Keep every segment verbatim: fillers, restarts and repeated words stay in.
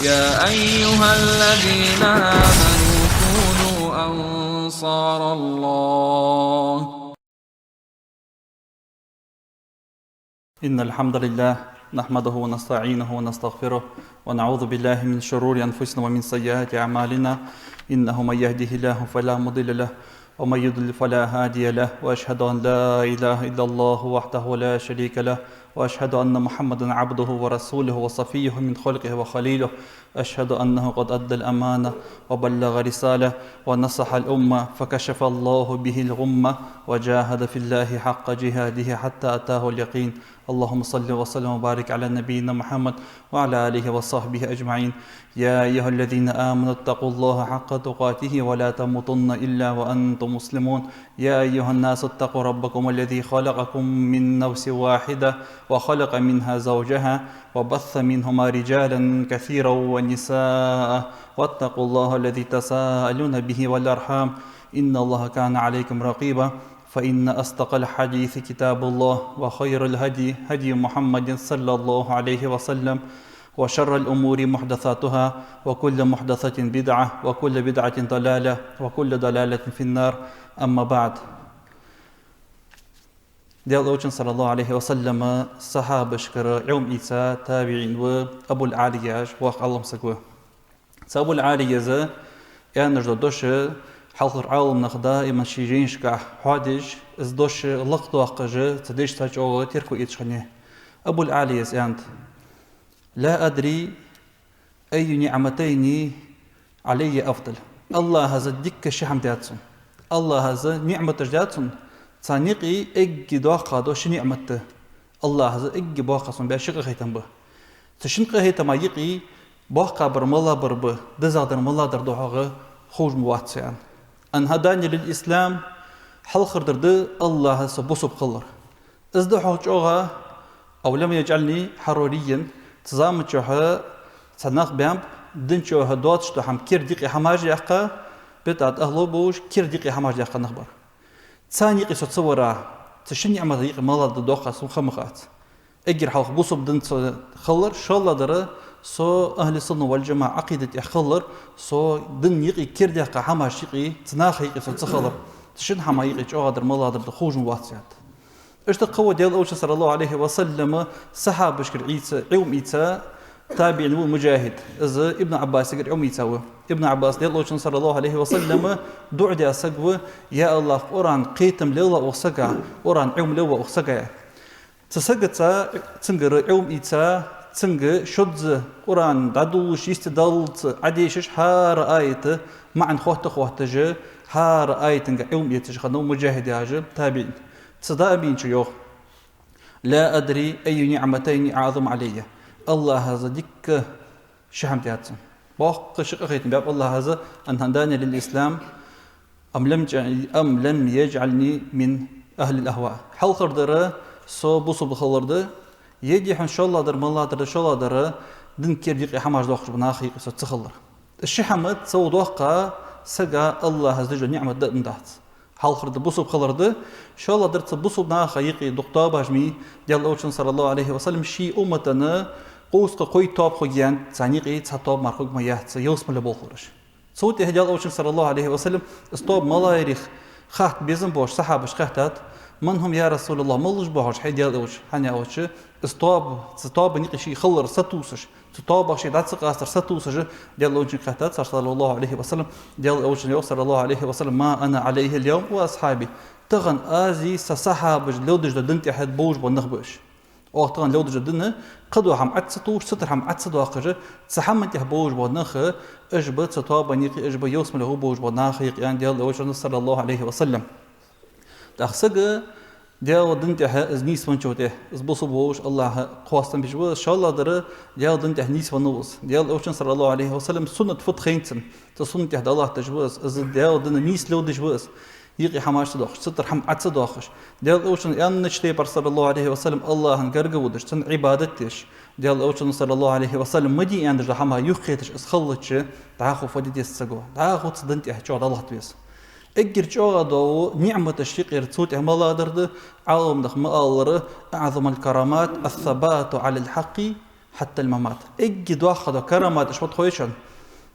يا أيها الذين آمنوا كونوا أنصار الله. إن الحمد لله نحمده ونستعينه ونستغفره ونعوذ بالله من شرور أنفسنا ومن سيئات أعمالنا. إنه من يهده الله فلا مضل له ومن يضلل فلا هادي له، وأشهد أن لا إله إلا الله وحده لا شريك له، وأشهد أن محمدا عبده ورسوله وصفيه من خلقه وخليله. أشهد أنه قد أدى الأمانة وبلغ الرسالة ونصح الأمة، فكشف الله به الغمة، وجاهد في الله حق جهاده حتى أتاه اليقين. اللهم صل وسلم وبارك على نبينا محمد وعلى آله وصحبه أجمعين. يا أيها الذين آمنوا اتقوا الله حق تقاته ولا تموتن إلا وأنتم مسلمون. يا أيها الناس اتقوا ربكم الذي خلقكم من نفس واحدة وخلق منها زوجها وبث منهما رجالا كثيرا ونساء واتقوا الله الذي تساءلون به والأرحام إن الله كان عليكم رقيبا. فإن أصدق الحديث كتاب الله، وخير الهدي هدي محمد صلى الله عليه وسلم، وشر الأمور محدثاتها، وكل محدثة بدعة، وكل بدعة ضلالة، وكل ضلالة في النار. أما بعد. Даьла Элчан, صلى الله عليه وسلم, сахьабашкара Ӏилма ийца табиӀин ва Абул-Ӏалия яхаш воккха Ӏалам саг ва. Цу Абул-Ӏалияс аьнна дола дош хьалхарча Ӏаламнаха даим шоай жайнашка хьоадеш, из дош лакхдоаккхаш, цу дешаца чӀоагӀа терко эцаш хиннай. Абул-Ӏалияс аьннад: لا أدري أي النعمتين علي أفضل. АллахӀас дикка ши хӀама даьд сона. АллахӀас ниӀматаш даьд сона, царна юкъе эггара доккха дола ши ниӀмат да. АллахӀас эггара боккха сона баь ши къахетам ба. Цу шин къахетама юкъе боккхагӀбар малагӀбар ба, дезагӀдар малагӀдар да хьога ховш ма вац со, аьнна. أن هداني للإسلام, хьалхардар да АллахӀас со бусалба хилар. Из да хьога чӀоагӀа, أو لم يجعلني حروريا, цу заман чухь цхьа нах баьннаб, дин чухь доацаш дола хӀама керда юкъе хӀамаш яьккха, бидӀат ахьлу болаш, керда юкъе хӀамаш яьккха нах бар. Царна юкъе со ца вар, цу шин ниӀмата юкъе малагӀдар да доккха сона ха ма хац. Эггара хьалха бусалба динца хилар, шоллагӀдар со أهل السنة والجماعة Ӏакъида тӀа хилар, со дина юкъе кердадаьккха хӀамаш юкъе, цу наха юкъе со ца хилар, цу шин хӀама юкъе чӀоагӀагӀдар малагӀдар да ховш ма вац, аьннад. Иштта кхы ва Даьла Элчан, صلى الله عليه وسلم, сахьабашкара Ӏийца, Ӏилма ийца табиӀин ва МуджахӀид. Из Ибн Ӏаббасагара Ӏилма ийца ва. Ибн Ӏаббас Даьла Элчан, صلى الله عليه وسلم, дуӀа даь саг ва: «Я АллахӀ, Къуръан кхетам лолва укх сага, Къуръан Ӏилма лолва укх сага». Цу сагаца, цунгара Ӏилма ийца, цунга шозза Къуръан дӀадувлаш, йисте даллалца Ӏодешаш, хӀара аята маӀан хотта-хотташ, хӀара аятага Ӏилма эцаш хиннав МуджахӀид яхаш табиӀин. Цу табиӀинчо йоах: «لا أدري أي النعمتين أعظم علي». АллахӀас дикка ши хӀама даьд сона. Боккха ши къахетам баьб АллахӀас: «أن هداني للإسلام أم لم يج-، أم لم يجعلني من أهل الأهواء». Хьалхардар со бусалба хилар да, е дий хьона шоллагӀдар, малагӀдар да, шоллагӀдар дина керда юкъе хӀамаш доаккхаш бола наха юкъе со ца хилар. Ши хӀама цо доаккхача сага АллахӀас деш дола ниӀмат да а дац. Хьалхардар бусалба хилар да, шоллагӀдар цу бусалба наха юкъе дукха тоабаш ма, Даьла Элчан, صلى الله عليه وسلم, ший уммата кхузткъеи кхойтта тоаба хургья, царна юкъе цхьа тоаба мара хург ма яц, ялсмале болхараш. Цул тӀехьа Даьла Элчан, صلى الله عليه وسلم, из тоаба малагӀа я хатта безам болаш сахьабашка хаьттад: «من هم يا رسول الله, малаш ба хьожаш, хӀай Даьла Элча?» ХӀана аьлча, из тоаба, цу тоабан юкъе ший хилар сатувсаш, цу тоабах ший дӀа ца къастар сатувсаш, Даьла Элчанга хаьттад цар, صلى الله عليه وسلم. Даьла Элчано йоах, صلى الله عليه وسلم: «ما أنا عليه اليوم وأصحابي». Тахан аз а, са сахьабаша леладеш долча дина тӀа болаш бола нах ба уж. Оаха тахан леладеш дола дин, кхыдола хӀама Ӏа ца тувсаш, цу тӀара хӀама Ӏа ца доаккхаш, цу хӀаман тӀа болаш бола нах, уж ба цу тоабан юкъе, уж ба ялсмале хургболаш бола нах, йоах Даьла Элчано, صلى الله عليه وسلم. ТӀаккха саг Даьла дина тӀа из нийсвенначул тӀехьагӀа, из бусалба волаш АллахӀа хоастам беш ва из, шоллагӀдар Даьла дина тӀа нийсвеннав из. Даьла Элчан, صلى الله عليه وسلم, суннат фуд хайнад цун, цу суннат тӀа дӀалатташ ва из, из Даьла дина нийса леладеш ва из, юкъе хӀамаш ца доаккхаш, цу тӀара хӀама Ӏа ца доаккхаш. Даьла Элчано аьннача тайпара, صلى الله عليه وسلم, АллахӀа гарга водаш, цунна Ӏибадат деш, Даьла Элчано, صلى الله عليه وسلم, ма де аьнна дола хӀама юхакхеташ из хилча, дӀахо фу де деза саго? ДӀахо цу дина тӀа чӀоагӀа дӀалатта веза. Эггара чӀоагӀа дола ниӀматаш юкъера цул тӀехьа малагӀдар да, Ӏаламнаха ма аллара: «أعظم الكرامات الثبات على الحق حتى الممات. Эггара доккха дола караматаш фуд хой шоана?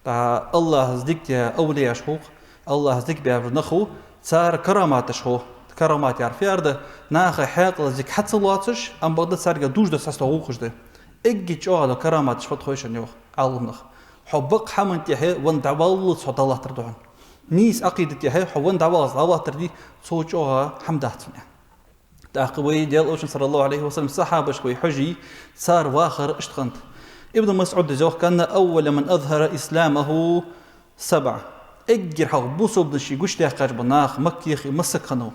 ТӀаккха АллахӀа дика даь овлияш хул, АллахӀа дика баьб нах хул, цар караматаш хул. Карамат яхар фу яхар да? Наха хьаькъал дика хьа ца лоацаш, амма бакъда царга дужда састогӀу гӀулакхаш да. Эггара чӀоагӀа дола караматаш фуд хой шоана, йоах Ӏалимнаха? Хьо бакъ хӀаман тӀехьа венна дӀаваллалца хьо дӀалаттар да хьона. Нийса Ӏакъида тӀехьа хьо венна дӀаваллалца дӀалаттар дий, цул чӀоагӀа хӀама дац хьона. ТӀаккха вай Даьла Элчан, صلى الله عليه وسلم, сахьабашка вай хьожий, цар вахар иштта хиннад. Ибн МасӀуда йоах: كان أول من أظهر إسلامه سبعة. Эггара хьалха бусалба дин ший гучадаьккхача ба нах Макка яхе масса саг хиннав.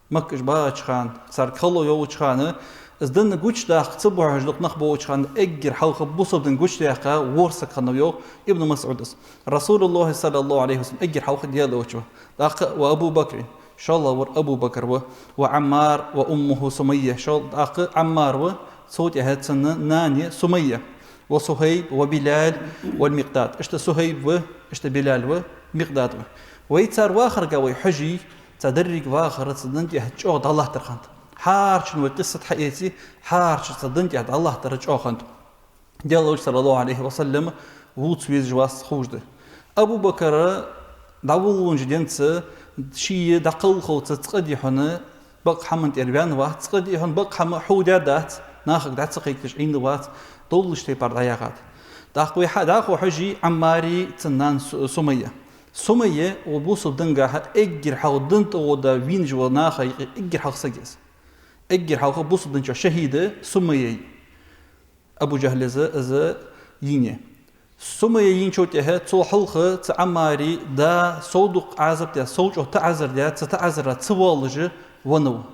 Макка уж бахача хана, царга хало йолча хана, из дин гучадаккха ца бохьаш дукха нах болча хана, эггара хьалха бусалба дин гучадаьккха ворхӀ саг хиннав, йоах Ибн МасӀуда. رسول الله صلى الله عليه وسلم эггара хьалха Даьла Элча ва. ТӀаккха وأبو بكر, шоллагӀвар Абу Бакр ва, وعمار وأمه سمية, шол-, тӀаккха Ӏаммар ва, цул тӀехьа цун нана Сумайя, وصهيب وبلال والمقداد. Иштта Сухайб ва, иштта Билал ва, Микъдад ва. Вай цар вахарга вай хьожий, цар деррига вахар цу дина тӀехьа чӀоагӀа дӀалаттар хиннад. ХӀарчун вай къиссат хьаэций, хӀарчун цу дина тӀехьа дӀалаттар чӀоагӀа хиннад. Даьла Элча, صلى الله عليه وسلم, вувца везаш вац ховш да. Абу Бакр дӀаволавеннача денца, ше дӀакхалхалца цкъа а дий хьона бакъ хӀаман тӀера ваьнна вац, цкъа а дий хьона бакъ хӀама хьулдаь дац, нахага дӀа ца кхайкадеш Ӏийна вац, доллача тайпара дӀаяхад. ТӀаккха вай хьа-, дӀахо хьожий Ӏаммари цун нана Су-, Сумайя. Сумайя укх бусалба дингахьа эггара хьалха дин тӀагӀолла вийнаш вола наха юкъе эггара хьалха саг я из. Эггара хьалха бусалба дина чу шахӀида Сумайя я. Абу ЖахӀлаца из йийнай. Сумайя йийначул тӀехьа, цул хьалха цу Ӏаммара да сов дукха Ӏазап даь, сов чӀоагӀа таӀазар даь, цу таӀазара ца воаллаш веннав.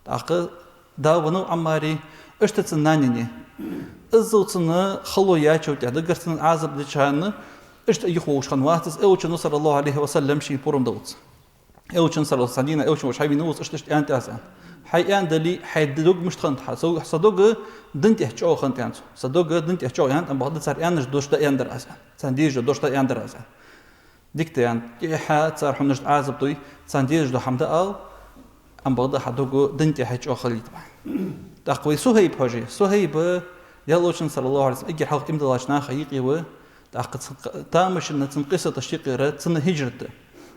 ТӀаккха да веннав Ӏаммара, иштта цун нана йийнай. Иззал цунна хало яьчул тӀехьа, даггара цунна Ӏазап дича хана, иштта юхавоалаш хиннавац из Элчано, صلى الله عليه وسلم, шийна пурам даллалца. Элчано, صلى الله عليه وسلم, цхьан дийнахьа Элчано волча хьавена ва из, иштта, иштта аьннад аз, аьнна. Хьай аьнна дале, хьай дог мишта хиннад, хьа, са, са дог дина тӀехьа чӀоагӀа хиннад, аьннад цо. Са дог дина тӀехьа чӀоагӀа, аьннад, амма бакъда цар аьннача дош дӀааьннадар аз, аьнна. Царна дезаш дош дӀааьннадар аз, аьнна. Дика да, аьнна. ТӀехьа цар хьона иштта Ӏазап дой, царна дезаш дола хӀама дӀаала, амма бакъда хьа дог дина тӀехьа чӀоагӀа хилийта, аьнна. ТӀаккха вай Сухайб хьожий. Сухайб Даьла Элчан, صلى الله عليه وسلم, эггара хьалха иман диллача наха юкъе ва, тӀаккха цун х-, тамашийна цун къиссаташта юкъера цун хӀижрат да.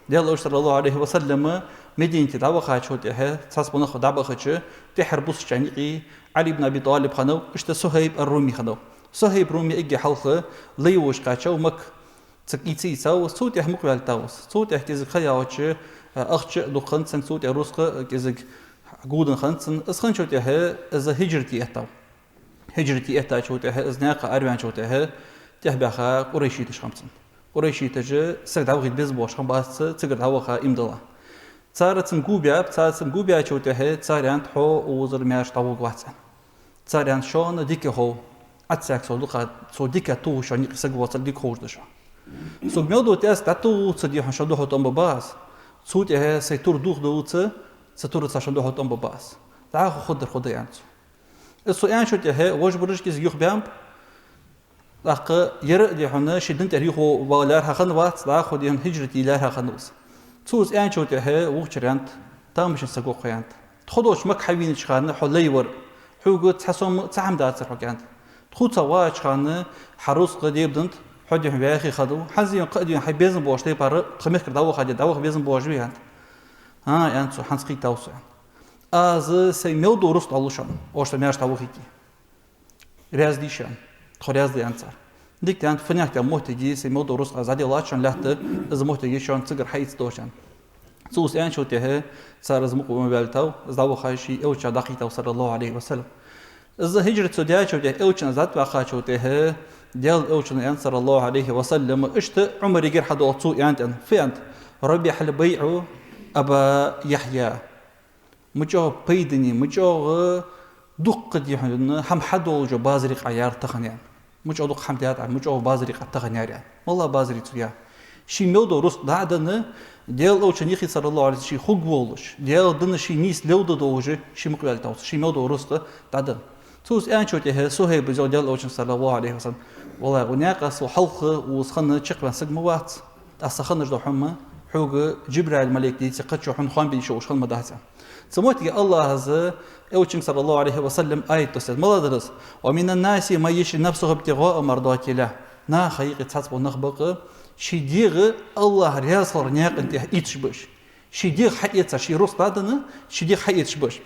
Даьла Элча, صلى الله عليه وسلم, Мадинате дӀавахачул тӀехьа, цхьацца нах дӀабахача, тӀехьара бусалба наьха юкъе Ӏали ибн Аби ТӀалиб хиннав, иштта Сухайб ар-Руми хиннав. Сухайб Руми эггара хьалха лай волаш кхаьчав Макка, цига ийца йицав из, цул тӀехьа мукъаваьлийтав из. Цул тӀехьа кӀезига ха яьлча, ахча а дукха хиннад цунга, цул тӀехьа рузкъа а кӀезига гулденна хиннад цунна. Из хинначул тӀехьа из хӀижрате эттав. ХӀижрате эттачул тӀехьа, из наькъа араваьнначул тӀехьа, тӀехьабаьха къурайшиташ хиннаб цунна. Къурайшиташа саг дӀавахийта безам болаш хиннабац цигара дӀаваха иман дилла. Цар цунна го баьб, цар цунна го баьчул тӀехьа, цар аьннад: «Хьо укхазара маьрша дӀагӀоргвац», аьнна. Цар аьннад: «Шоана дика хов, Ӏа цхьаькха сов дукха, сов дика тохаш шоана юкъе саг воацар дика ховш да шоана. Сога мел дола тӀаьск дӀатохалца, дий хьона, шоана духьал тӀом бергба аз. Цул тӀехьа сай тур дохадалца, цу тураца шоана духьал тӀом бергба аз. ДӀахо хургдар хургда», аьннад цо. Из цо аьнначул тӀехьа вож бараш кӀезига юхабаьннаб. ТӀаккха ер а, дий хьона, ший дина тӀера юхавала лаьрхӀа хиннавац, дӀахо, дий хьона, хӀижрат е лаьрхӀа хиннав из. Цо из аьнначул тӀехьа вокхар аьннад: «Тамашийна саг ва хьо», аьннад. «Тхо долча Макка хьавенача хана хьо лай вар. Хьога цхьа сом, цхьа хӀама дацар хьога», аьннад. «Тхоца вагӀача хана хьа рузкъа дебаденнад, хьо, дий хьона, вӀаьхий хиннав. ХӀанз, дий хьона, кхы а, дий хьона, хьай безам болаш тайпара тха мехкара дӀаваха, дий, дӀаваха безам болаш вий?» аьннад. «ХӀаа, — аьннад цо, — хӀанз кхийттав со», аьннад. «Аз сай мел дола рузкъа дӀалу шоана, оаш со маьрша дӀавахийте. Раьза дий шоана?» «Тхо раьза да», аьннад цар. «Дика да, — аьннад, — фу наьха тӀа моттиг я, сай мел дола рузкъа аз дӀаделлача шоана лаьтта, из моттиг я шоана цигара хьаийца дезаш», аьннад. Цо из аьнначул тӀехьа цар из мукъаваьлийтав, из дӀаваха ший Элча дӀакхийттав, صلى الله عليه وسلم. Из хӀижрат цо даьчул тӀехьа, Элчанна из дӀатӀаваьккхачул тӀехьа, Даьла Элчано аьннад, صلى الله عليه وسلم, иштта Ӏумарагара хьадоагӀа цо аьннад, аьнна. Фу аьннад? «ربح البيع أبا يحيى». Ма чӀоагӀа пайдане, ма чӀоагӀа дукха, дий хьона, хӀама хьадоалаш йола базар я-кх Ӏа яьр тахан, аьнна. Ма чӀоагӀа дукха хӀама даьд Ӏа, ма чӀоагӀа базар я-кх Ӏа тахан яьр, аьнна. МалагӀа базар я цо яь? Ше мел дола рузкъа дӀа а денна, Даьла Элчан юхе, صلى الله عليه وسلم, ше хургволаш, Даьла дина ше нийса леладе долаш, ше мукъаваьлийтав цо, ше мел дола рузкъа дӀа а денна. Цо из аьнначул тӀехьа Сухайбас йоах Даьла Элчанга, صلى الله عليه وسلم: «ВаллахӀи, укх наькъа со хьалха укхаза хинна чакхваьнна саг ма вац. Аз, са хиннаш дола хӀама хьога Джибраил малейк дийце кхачо хьона хоам бе йиш йолаш хинна ма дац, аьнна. Цу моттиге АллахӀа, Элчанга, саллаллахӀу Ӏалайхи ва саллам, аят доссадаьд. МалагӀа да из? «ومن الناس من يشري نفسه ابتغاء مرضات الله». Наха юкъе цхьацца бола нах ба-кх, ший дегӀ АллахӀ раьза хилара наькъа тӀа эцаш ба уж. Ший дегӀ хьаэца, ший рузкъа дӀаденна, ший дегӀ хьаэцаш ба уж.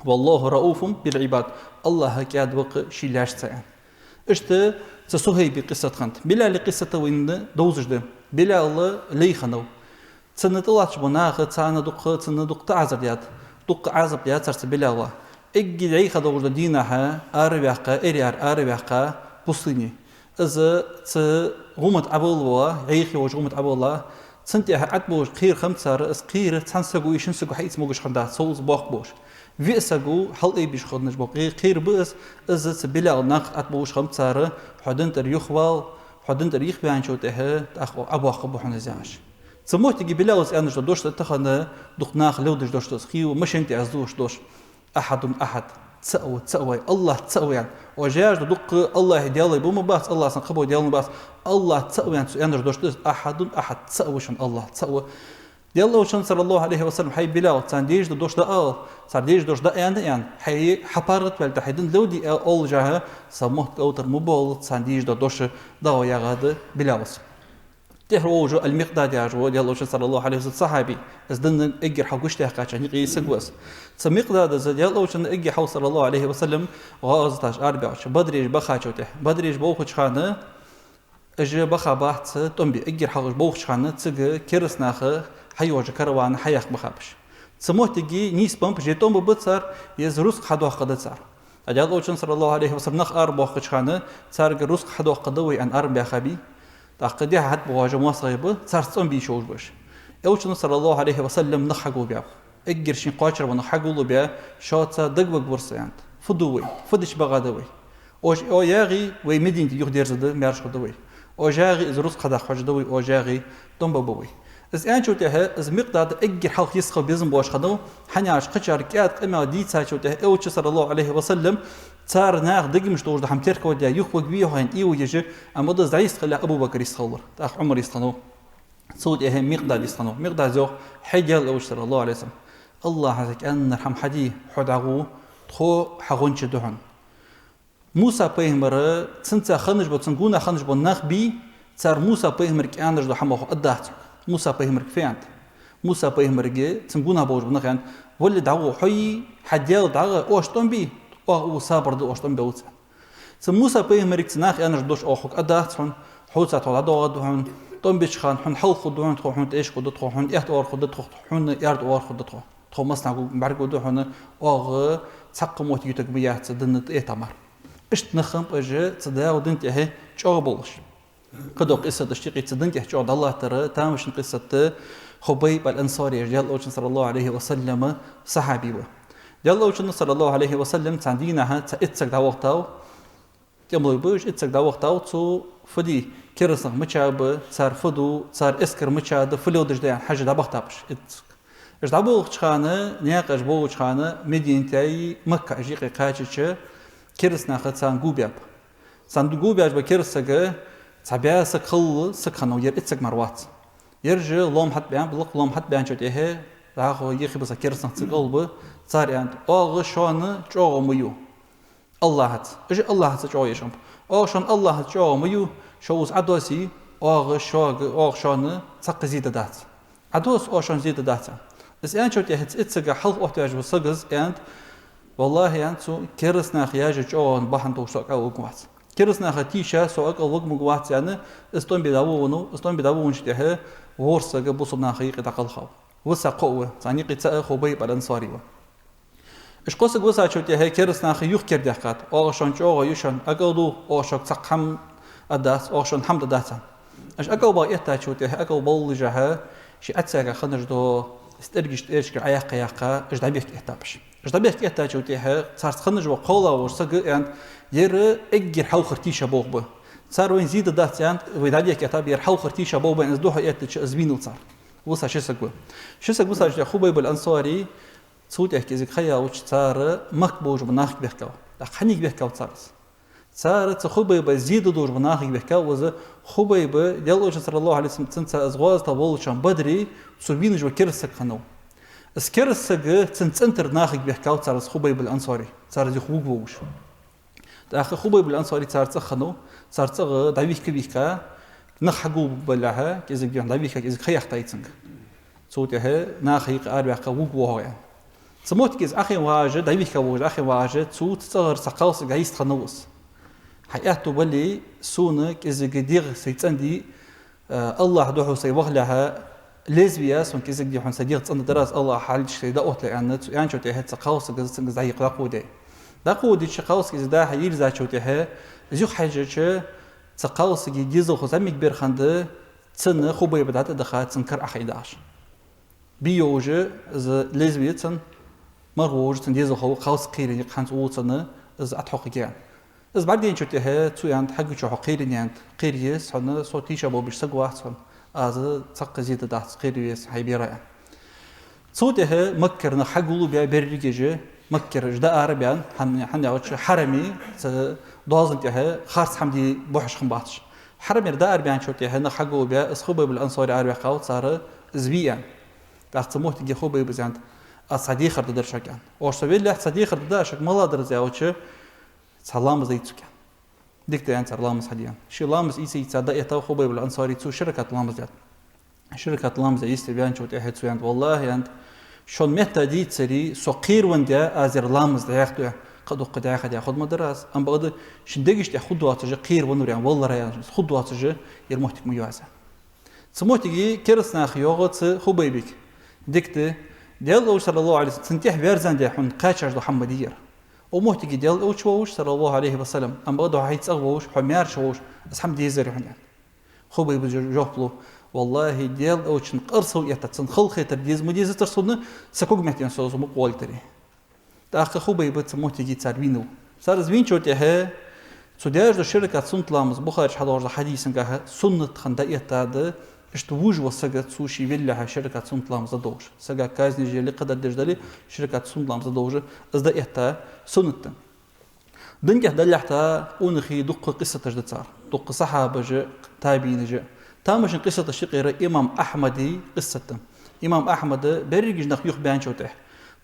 «والله رءوف بالعباد». АллахӀ кӀаьда ва-кх ший лаьшца, аьнна. Иштта цу Сухьайба къиссат хиннад. Билала къиссат а вайна довзаш да. Билал лай хиннав. Цунна тӀалатташ бола нах, царна дукха, цунна дукха таӀазар даьд. Дукха Ӏазап даьд цар цу Билала. Эггара дӀайха долаш долча дийнахьа араваьккха, эраяра араваьккха пустыне. Из цу гӀума тӀа Ӏобилла, дӀайха йолча гӀума тӀа Ӏобилла, цунна тӀехьа ӀотӀабувлаш кхера хиннаб цар, из кхера цхьан саго е шин саго хьаэца могаш хиннадац, сов из боккха болаш. Виъ саго хьалъайбеш хиннаб, боккха кхера ба из, из цу Билала накха тӀа ӀотӀабувлаш хиннаб цар: «Хьо дина тӀара юхавала, хьо дина тӀара юхаваьнначул тӀехьа тӀаккха Ӏобоаккхаргба хьона из», яхаш. Цу моттиге Билала аьнна дош да тахан дукха наха леладеш дош да из, хий ва машен тӀа из луш дош. «أحد أحد». ЦаӀ ва, цаӀ ва, АллахӀ цаӀ ва, аьнна. Оаш яхаш да дукха АллахӀий даьлий ба ма бац, АллахӀ санна кхыбола даьла ма бац. АллахӀ цаӀ ва, аьнна, цо аьнна дош да из. «أحد أحد», цаӀ ва шоана АллахӀ, цаӀ ва. Даьла Элчано, саллаллахӀу Ӏалайхи ва саллам: «ХӀай Билал, царна дезаш дола дош дӀаала, цар дезаш дола дош дӀааьнна, аьнна, хьай хьа паргӀата ваьлча, хьай дин леладе», оалаш, са мотт кӀалтӀара ма боал, царна дезаш дола дош дӀаала, яхад Билала. ТӀехьа волаш вола Аль-Микъдад яхаш вола Даьла Элчан, саллаллахӀу Ӏалайхи ва саллам, сахьаби, из дин эггара хьалха гучадоаккхача наькъий саг ва из. Цу Микъдада из Даьла Элчан эггара хьалха, саллаллахӀу Ӏалайхи ва саллам, гӀазоташ арабаьхача, Бадре бахачул тӀехьа, Бадре бохача хана, уж баха бац тӀом бе, эггара хьалха уж бохача хана цига кераста наха хьайоагӀача каравана хьаяккха бахаб уж. Цу моттиге нийсбеннаб уж, е тӀом беннаб цар, е из рузкъа хьадоаккхаргда цар. ТӀаккха Даьла Элчано, саллаллахӀу Ӏалайхи ва саллам, нах арабоаккхача хана, царга рузкъа хьадоаккхаргда вай аьнна арабаьхаб. ТӀаккха дехьа хьатӀабоагӀаш моастагӀий ба, царца тӀом бе йиш йолаш ба уж. Элчано, саллаллахӀу Ӏалайхи ва саллам, нах хьагулбаьб. Эггара шийна кхоачара бола нах хьагулбаь: «Шоца дагаваргвар со, — аьннад. — Фу ду вай? Фу дича багӀа да вай? Оаш, оа ягӀий, вай Мединате юхадерзаргда, маьрша хургда вай. Оаш ягӀий, из рузкъа хьадаккха хьожаргда вай, оаш ягӀий, тӀом бергба вай». Из аьнначул тӀехьа из Микъдад эггара хьалха йисхала безам болаш хиннав, хӀана аьлча кхычар кӀаьда къамаьл дийцачул тӀехьа Элча, саллаллахӀу Ӏалайхи ва саллам, цар наха дегамаш долаш дола хӀама теркалдаь, юхаваргвий хьо аьнна, уйла еш, амма из дӀайисхале Абу Бакр йисхаллар, тӀаккха Ӏумар йисхиннав, цул тӀехьа Микъдад йисхиннав. Микъдада йоах: «ХӀай Даьла Элча, саллаллахӀу Ӏалайхи ва саллам, АллахӀа кӀаьннар хӀама хьаде, хьо дӀагӀо, тхо хьа гӀонча да хьона». Муса пайхамар, цунца хиннаш бола, цун гонахьа хиннаш бола нах бий, цар Муса пайхамарга аьнна дола хӀама хьо аргдац хьога. Муса пайхамарга фу аьннад? Муса пайхамарга цун гонахьа болаш бола нах аьннад: «Валлахӏи, дӀагӀо, хьои, хьа Даьла дӀагӀа, оаш тӀом бе, оаха укхаза сабар да, оаш тӀом бе укхаза». Цу Муса пайхамарга цу наха аьнна дош: «Оаха хьога аргдац хьона, хьоца тхо дӀадоагӀаргда хьона, тӀом беча хана хьона хьалха хургда хьона, тхо хьона тӀехьашка хургда, тхо хьона аьтта оагӀорахьа хургда, тхо хьона аьрда оагӀорахьа хургда тхо. Тхо массанахьа гу-, бӀаргагургда хьона, оаха цхьаккха моттиг ютаргма яц цу дина тӀа этта мара». Иштта нах хиннаб уж цу Даьла дина тӀа чӀоагӀа болаш. Кхыдола къиссаташ тӀехьа цу дина тӀа чӀоагӀа дӀалаттар тамашийна къиссат да. Хубайб аль-Ансари, Даьла Элчан, саллаллахӀу Ӏалайхи ва саллам, сахьаби ва. Даьла Элчано, саллаллахӀу Ӏалайхи ва саллам, цхьан дийнахьа цхьа итт саг дӀавахийтав, тӀемалой ба уж, итт саг дӀавахийтав, цо фу де, кераста нах мича ба, цар фу ду, цар эскар мича да, фу леладеш да аьнна хьажа дӀабахийтаб уж итт саг. Уж дӀаболхача хана, наькъа уж болхача хана, Мединатеи Маккаи юкъе кхаьчача, кераста наха царна го баьб. Царна го баьча бола кераста сага цхьа бӀаь саг хилла саг хиннав, ер итт саг мара вац. Ераш лоам хьатӀабаьннаб, лакха лоам хьатӀабаьнначул тӀехьа, дӀахо юхебиса кераста нах цу кӀал ба, цар аьннад: «Оаха шоана чӀоагӀо ма ю АллахӀаца». Уж АллахӀаца чӀоагӀо я шоана. «Оаха шоана АллахӀаца чӀоагӀо ма ю, шо укхаза Ӏодоссе, оаха шуга, оаха шоана цхьаккха зе дергдац. Ӏодосса, оаха шоана зе дергдац». Из аьнначул тӀехьа цу итт сага хьалха оттаваьча вола сага аьннад: «ВаллахӀи, — аьннад цо, — кераста наха яьча чӀоагӀон бахьан долаш со кӀал лургвац. Кераста наха тийша со кӀал лургвац», аьнна, из тӀом бе дӀавоагӀанав, из тӀом бе дӀавоагӀача тӀехьа ворхӀ саг бусалба наха юкъе дӀакхелхав. Виса кхоъ ва, царна юкъе цаӀ Хубайб аль-Ансари ва. Уж кхо саг висачул тӀехьа кераста наха юха кера даьккхад: «Оаха шоана чӀоагӀо я шоана, кӀал лу, оаха шуга цхьаккха хӀама аргдац, оаха шоана хӀама дергдац», аьнна. Уж кӀал баха эттачул тӀехьа, кӀал баллалца, шоай Ӏаьдалца хиннаш дола стӀергаш тӀехьашкара Ӏояккха-яккха, уж дӀабехка эттаб уж. Уж дӀабехка эттачул тӀехьа царца хиннаш вола кхоалагӀа вола саг аьннад: «Ер эггара хьалхара тийша болх ба. Цар вайна зе дергдац аьннад, вай дӀабехка эттаб, ер хьалхара тийша болх ба аьнна, из духьал эттача, из вийнав цар». Виса ши саг ва. Ши саг висачул тӀехьа Хубайб аль-Ансари, цул тӀехьа кӀезига ха яьлча, цар Макка болаш бола нахага бехкав. ТӀаккха хьанга бехкав цар из? Цар цу Хубайба зе деш бола нахага вехкав из. Хубайб, Даьла Элча, саллаллахӀу Ӏалайхи ва саллам, цунца из гӀазота волча хана Бадре цо вийна вола кераста саг хиннав. Из кераста саг цун цӀен тӀара нахага вехкав цар из Хубайб аль-Ансари, цар из юха вувргволаш. ТӀаккха Хубайб аль-Ансари цар цӀагӀа хиннав, цар цӀагӀа дӀавихка-вихка, нах хьагулбу балехьа, кӀезига дехьа дӀавихка, кӀезига ха яхийтай цунга. Цул тӀехьа наха юкъе араваьккха вувргва хьо, аьнна. Цу моттиге из Ӏохайна вагӀаш, дӀавихка вогӀаш, Ӏохайна вагӀаш, цу цӀагӀара цхьа кхалсаг хьаийца хиннав из. Хьа аьттув бале, сона кӀезига дегӀ сай цӀенде, э, АллахӀа духьал сай вахалехьа, лезвие я сона, кӀезига дехьа сай дегӀ цӀендаь дар аз, АллахӀа хьалдича сай дӀаоттале, аьнна, цо аьнначул тӀехьа цу кхалсага из цунга из дӀахьекха дӀакхувдаяьй. ДӀакхувдача кхалсаг из дӀа-хьа йирзачул тӀехьа, из юхахьежача, цу кхалсага дезалхо зӀамига бер хиннад, цунна Хубайба дӀатӀадаха, цун кара Ӏохайна дагӀаш. Бе йолаш из лезвие цун, мархӀаволаш цун дезалхо ва, кхалсаг кхерий, хӀанз укхаза цунна из ӀотӀахьокхаргья. Из бӀаргадайначул тӀехьа цо аьннад: «Хьагуча хьо кхерий, аьннад, кхера еза хьона, со тийшаболх беш саг вац хьона, аз цхьаккха зе дергдац, кхера веза хьай бера», аьнна. Цул тӀехьа Маккара нах хьагулбаь берригаш, Маккара уж дӀаарабаьнна, хӀана, хӀана аьлча Хьараме цу доазон тӀехьа харц хӀама де бохьаш хиннабац уж. Хьарамера дӀаарабаьнначул тӀехьа нах хьагулбаь, из Хубайб аль-Ансари араваьккхав цар из ве аьнна. ТӀаккха цу моттиге Хубайба аьннад: «Аз цхьа дехар дергдар шуга», аьнна. Оаш со веллехь, цхьа дехар дергда шуга, малагӀа дар из аьлча, цхьа ламаз дайта сога, аьнна. Дика да, аьннад цар, ламаз хьаде, аьнна. Ше ламаз ийца-ийца дӀаэттав Хубайб аль-Ансари, цо ши ракаӀат ламаз даьд. Ши ракаӀат ламаз йисте ваьнначул тӀехьа цо аьннад: «ВаллахӀи, — аьннад, — шун метта дийцаре, со кхеравенна де аз ер ламаз дӀаьхду, аьнна. Кхы дукха дӀаьха де хургма дар аз. Амма бакъда шун дегаш тӀа хургдоацаш кхеравеннавар, аьнна, валлара, аьнна, хургдоацаш ер моттиг ма ю аз, аьнна». Цу моттиге кераста наха йоах цу Хубайбага: «Дика да, Даьла Элча, саллаллахӀу Ӏалайхи ва саллам, цунна тӀехьа верзан де хьона кхаьчаш дола хӀама ма дий ер. Укх моттиге Даьла Элча волаш, саллаллахӀу Ӏалайхи ва саллам, амма бакъда хьо хьай цӀагӀа волаш, хьо маьрша волаш, из хӀама дезар хьона», аьнна. Хубайба жоп лу: «ВаллахӀи, Даьла Элчан къарсо этта, цун халахетар деза ма дезацар сона, са когаметта со, со мукъа валийтаре». ТӀаккха Хубайба цу моттиге цар вийнав. Цар из вийначул тӀехьа цо даьржа дола ши ракаӀат суннат ламаз, Бухаре чу хьадоагӀаш дола хьадисагахьа, суннат хинна дӀаэттад, иштта вож вола саг, цо ше веллехьа ши ракаӀат суннат ламаз дӀадолхаш. Сага казнеш яле, кхыдар деш дале, ши ракаӀат суннат ламаз дӀадолхаш, из дӀаэтта суннат да. Дин тӀа далехьа тӀа къонахий дукха къиссаташ да цар, дукха сахьабаша, табиӀинаша. Тамашийна къиссаташта юкъера имам Ахьмада къиссат да. Имам Ахьмад берригаш нах юхабаьнначул тӀехьа,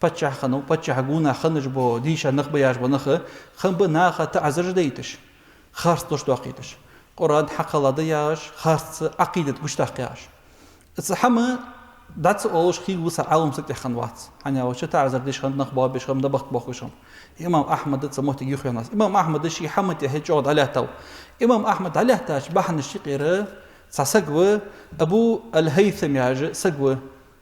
паччахь хиннав, паччахьа гонахьа хиннаш бола, дийша нах, боаца бола нах, хиннаб наха таӀазараш дайташ, харц дош доаккхийташ, Къуръан хьакхелла да яхаш, харц Ӏакъидат гучадаккха яхаш. Цу хӀаман дӀа ца оалаш хилла цхьа Ӏалам саг тӀехьа хиннавац. ХӀана аьлча таӀазар деш хиннад, нах боабеш хиннаб, набахт боаккхаш хиннаб. Имам Ахьмад цу моттиге юхавенав. Имам Ахьмад ший хӀаман тӀехьа чӀоагӀа дӀалаьттав. Имам Ахьмад дӀалаьттача бахьанашта юкъера цхьа саг ва, Абу аль-ХӀайтам яхаш саг ва.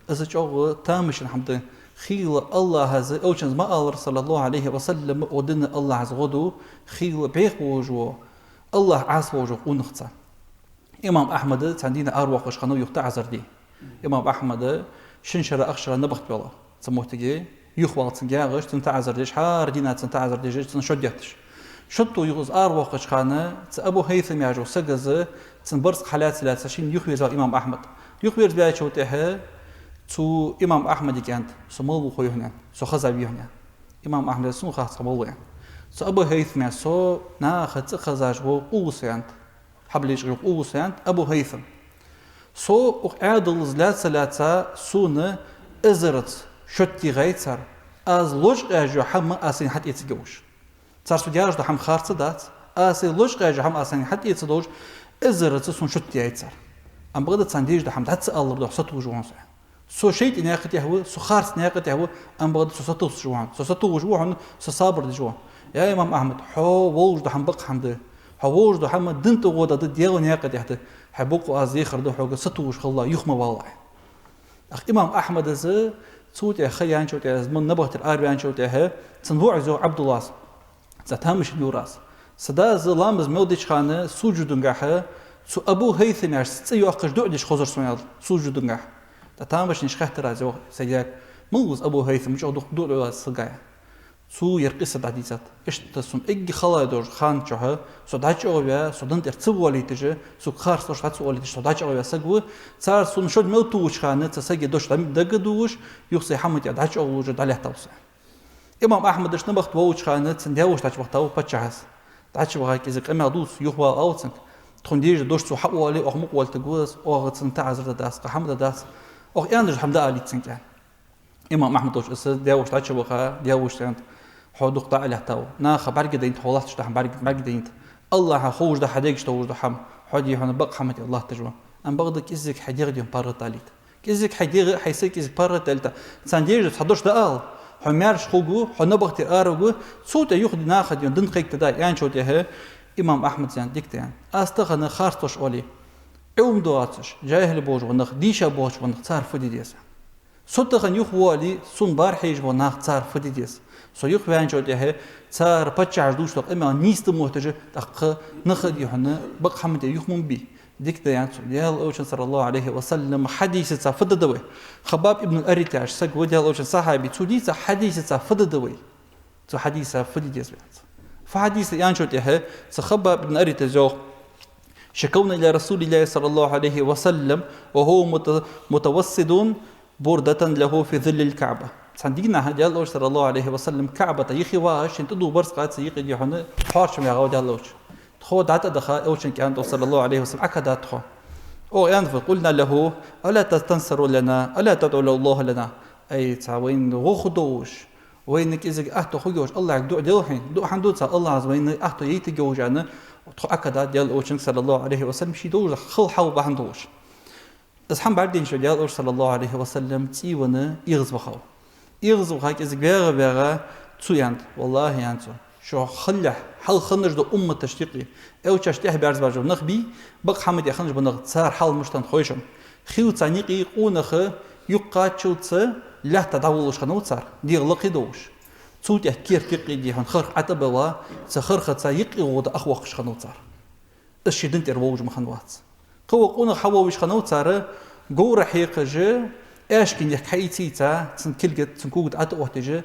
Из чӀоагӀа тамашийна хӀама да. Хилла АллахӀа, Элчано ма аллара, саллаллахӀу Ӏалайхи ва саллам, укх дина АллахӀа гӀо ду, хилла бӀеха волаш вола, АллахӀ Ӏаса волаш вола къонах цхьа. Имам Ахьмад цхьан дийнахьа аравоаккхаш хиннав юха таӀазар де. Имам Ахьмад шин шера, ах шера набахт ваьлар. Цу моттиге юхавала цунга яхаш, цунна таӀазар деш, хӀара дийнахьа цунна таӀазар деш, цунна шод детташ. Шод тӀа юха из аравоаккхача хана, цу Абу ХӀайтам яхача сага из, цун барзкъа хьалаьца-лаьца шийна юхаверзаваьв имам Ахьмад. Юхаверзаваьчул тӀехьа цо имам Ахьмадага аьннад: «Со малав хой хьона, аьннад, со хезавий хьона», аьннад. Имам Ахьмада: «Сона хац хьо малав», аьннад. Цу Абу ХӀайтама: «Со наха цӀи хезаш вола къувса», аьннад. Хьабалийша йола къувса, аьннад Абу ХӀайтам. «Со укх Ӏаьдалца лаьца-лаьца сона эзарза шод тӀа гӀайцар, аз лочкъаеш йола хӀама аз сайна хьатӀаэца йиш йолаш. Цар со даьржа дола хӀама харц дац, аз сайна лочкъаеш йола хӀама аз сайна хьатӀаэца долаш, эзарза сона шод тӀа яйцар. Амма бакъда царна дезаш дола хӀама дӀа ца аллара духьа сатувсаш ва хьона со. Со шайтӀий наькъа тӀа ва, со харц наькъа тӀа ва, амма бакъда со сатувсаш ва хьона, со сатувсаш ва хьона, со сабар деш ва». «Я имам Ахьмад, хьо волаш дола хӀама бакъ хӀама да. Хьо волаш дола хӀама дин тӀа гӀо да, Даьла наькъа тӀа да. Хьай бокъо аз дехар ду хьога сатувсаш хилла, юха ма вала». ТӀаккха имам Ахьмада из цул тӀехьа ха яьнначул тӀехьа, из ма набахтера араваьнначул тӀехьа, цун воӀо йоах Ӏабдуллас, цхьа тамашийна йоах из: «Са да из ламаз мел деча хана сужудагахьа цу Абу ХӀайтам яхача цӀи йоаккхаш дуӀа деш хозар сона», аьннад, сужудагахьа. ТӀаккха тамашийна хаьттар из, йоах, сага: «Малав из Абу ХӀайтам, чӀоагӀа дукха дуӀа ду из сага?» Цо ер къиссат дӀадийцад. «Иштта сона эггара хала долча хана чухь со дӀачӀоагӀваь, со дин тӀара ца воалийташ, сога харц дош дӀа ца оалийташ, со дӀачӀоагӀваь саг ва. Цар сона шод мел тувча хана цу сага дош дӀа-, дагадоалаш, юха сай хӀаман тӀа дӀачӀоагӀлуш дӀалаьттав со». Имам Ахьмад иштта набахт волча хана цун даь-воша дӀачубахийтав паччахьас. ДӀачубаха кӀезига къамаьл дувц, юхавала ала цунга. Тхона дезаш дош цо хьаоале, оаха мукъа волийтаргва из, оаха цунна таӀазар дергдац, кхы хӀама дергдац. Оаха аьнна дош хӀама дӀаалийта цунга, аьнна. Имам Ахьмада волча, из даь-воша дӀачубаха, даь-вошас аьннад: «Хьо дукха дӀа а лаьттав, наха бӀаргадайнад хьо латташ дола хӀама, бӀарг-, бӀаргадайнад. АллахӀа ховш да хьа дег чу товш дола хӀама, хьо, дий хьона, бакъ хӀаман тӀа латташ ва». Амма бакъда кӀезига хьай дегӀ, дий хьона, паргӀата далийта. КӀезига хьай дегӀ, хьай са кӀезига паргӀата далийта. Царна дезаш дола цхьа дош дӀаала. Хьо маьрша хургва, хьо набахтера араваргва, цул тӀехьагӀа юха, дий, наха, дий хьона, дин кхайкадергда, аьнначул тӀехьагӀа имам Ахьмада аьннад: «Дика да, — аьннад. — Аз тахан харц дош оале, Ӏилма доацаш, жахӀил болаш бола нах, дийша боацаш бола нах, цар фу де деза? Со тахан юхавоале, сона бӀарахьежаш бола нах, цар фу де деза? Со юхаваьнначул тӀехьагӀа цар паччахьаша дувцаш дола къамаьл нийса да мотташ, тӀаккха наха, дий хьона, бакъ хӀаман тӀа юха ма бий». «Дика да, — аьннад цо, — Даьла Элчан, саллаллахӀу Ӏалайхи ва саллам, хьадисаца фу дергда вай? Хаббаб ибн Арат яхаш саг ва, Даьла Элчан сахьаби, цо дийца хьадисаца фу дергда вай? Цо хьадисаца фу де деза вай?» Цо хьадис аьнначул тӀехьагӀа цу Хаббаб ибн Аратас йоах: «شكونا إلى رسول الله صلى الله عليه وسلم وهو مت-، متوسد بردة له في ظل الكعبة». Цхьан дийнахьа Даьла Элча, саллаллахӀу Ӏалайхи ва саллам, КаӀбата юхе вагӀаш, шийна тӀадувхаш барзкъа цу юкъе, дий хьона, хьоарчам яьгӀав Даьла Элча. Тхо дӀатӀадаха, Элчанга аьннад, саллаллахӀу Ӏалайхи ва саллам, Ӏокхаьчад тхо. Оаха аьннад: «فقلنا له: ألا تستنصر لنا؟ ألا تدعو الله لنا؟» Ай, цхьа вайна гӀо хургдолаш, вайна кӀезига атто хургйолаш, АллахӀага дуӀа де хьона, дуӀа хӀана ду ца, АллахӀа вайна атто яйтаргйолаш, аьнна, тхо Ӏокхаьчад Даьла Элчанга, саллаллахӀу Ӏалайхи ва саллам, ший долаш дола хала хьалха бахьан долаш. Из хӀама бӀаргадайначул тӀехьагӀа Даьла Элча, саллаллахӀу Ӏалайхи ва саллам, цӀий венна, эгӀазвахав. ЭгӀазваха кӀезига вагӀа-вагӀа цо аьннад: «ВаллахӀи, — аьннад цо, — шо хилалехь, хьалха хиннача умматашта юкъе, Элчанашта тӀехьа баьрза баьрза бола нах бий, бакъ хӀаман тӀа хиннача бола нах, цар хьал мишта хиннад хой шоана. Хилва царна юкъе къонах, юхакхаччалца лаьтта дӀаволлаш хиннав цар, дегӀ лакхе долаш. Цул тӀехьагӀа керта юкъе, дий хьона, харх ӀотӀабилла, цу хархаца юкъе гӀо да ах воаккхаш хиннав цар. Из ший дина тӀера волаш ма хиннавац. Кхы ва къонах хьавоалавеш хиннав цар, говра хьекхаш, аьшка нехк хьаийца-ийца, цун кулга, цун кога тӀа ӀотӀаоттаеш,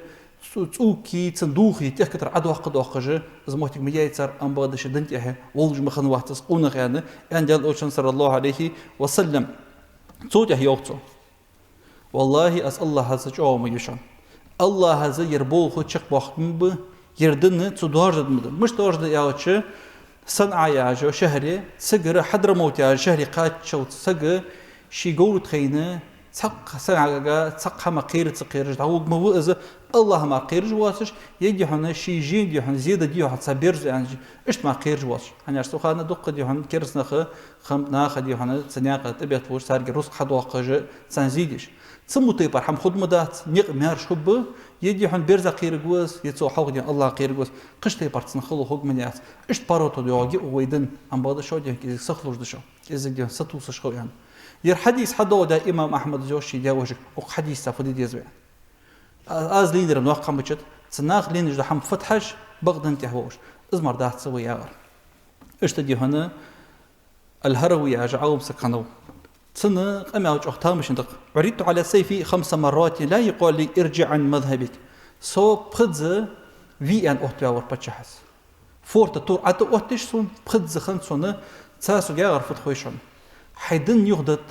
цу-, цӀокий, цун духий тӀехкатар Ӏодоаккхадоаккхаш, из моттиг ма яьй цар, амма бакъда ший дина тӀехьа волаш ма хиннавац из къонах», аьнна, аьннад Даьла Элчано, саллаллахӀу Ӏалайхи ва саллам. Цул тӀехьагӀа йоах цо: «ВаллахӀи, аз АллахӀаца чӀоагӀо ма вий шоана. АллахӀаца ер болх чакхбоаккхаргба, ер дин цо доаржадергда. Мишта доаржадергда аьлча, СанӀа яхача шахьаре, цигара Хьадрамавт яхача шахьаре кхаччалца саг ший говра тӀа хайна, цхьаккха сагага, цхьаккха хӀамах кхера ца кхераш дӀавугаргма ва из, АллахӀах мара кхераш воацаш, е, дий хьона, ший жен, дий хьона, зе дергдий хьона цхьа берза аьнна, иштта мара кхераш воацаш. ХӀана аьлча цу хана дукха, дий хьона, кераста нах, хам-, наха, дий хьона, цу наькъа тӀабетталуш, царга рузкъа хьадоаккхаш, царна зе деш. Цу мо тайпара хӀама хургма дац, никъ маьрша хургба, е, дий хьона, берза кхераргва из, е цу хьалха, дий хьона, АллахӀах кхераргва из, кхыча тайпара цун хало хургма яц. Иштта паргӀато доагӀа гиъ вай дин, амма бакъда шо, дий хьона, кӀезига сахлуш да шо, кӀезига, дий хьона, сатувсаш хов», аьнна. Ер хьадис хьадоаладаь имам Ахьмада йоах ший даь-вешийга: «Укх хьадисаца фу де деза вай?» А-, аз лийнар ноккха хӀама бац, цу наха лийнаш дола хӀама фатхьаш, бакъ дина тӀа волаш. Из мара дац вай яхар. Иштта, дий хьона, Аль-ХӀаравий яхаш Ӏалам саг хиннав. Цун къамаьл чӀоагӀа тамашийна да-кх: «عرضت على السيف خمس مرات لا يقال لي ارجع عن مذهبك». Со пхезза ве аьнна оттаваьвар паччахьас. Форта тур ӀотӀаоттаеш сона, пхезза хиннад сона, цар сога яхар фуд хой шоана: «Хьай дин юхадитта,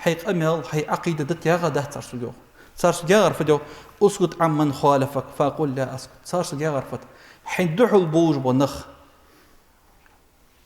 хьай къамаьл, хьай Ӏакъида дитта яхац цар сога», йоах. Цар сога яхар фуд, йоах: «اسكت عمن خالفك فأقول لا أسكت». Цар сога яхар фуд: «Хьайна духьал болаш бола нах,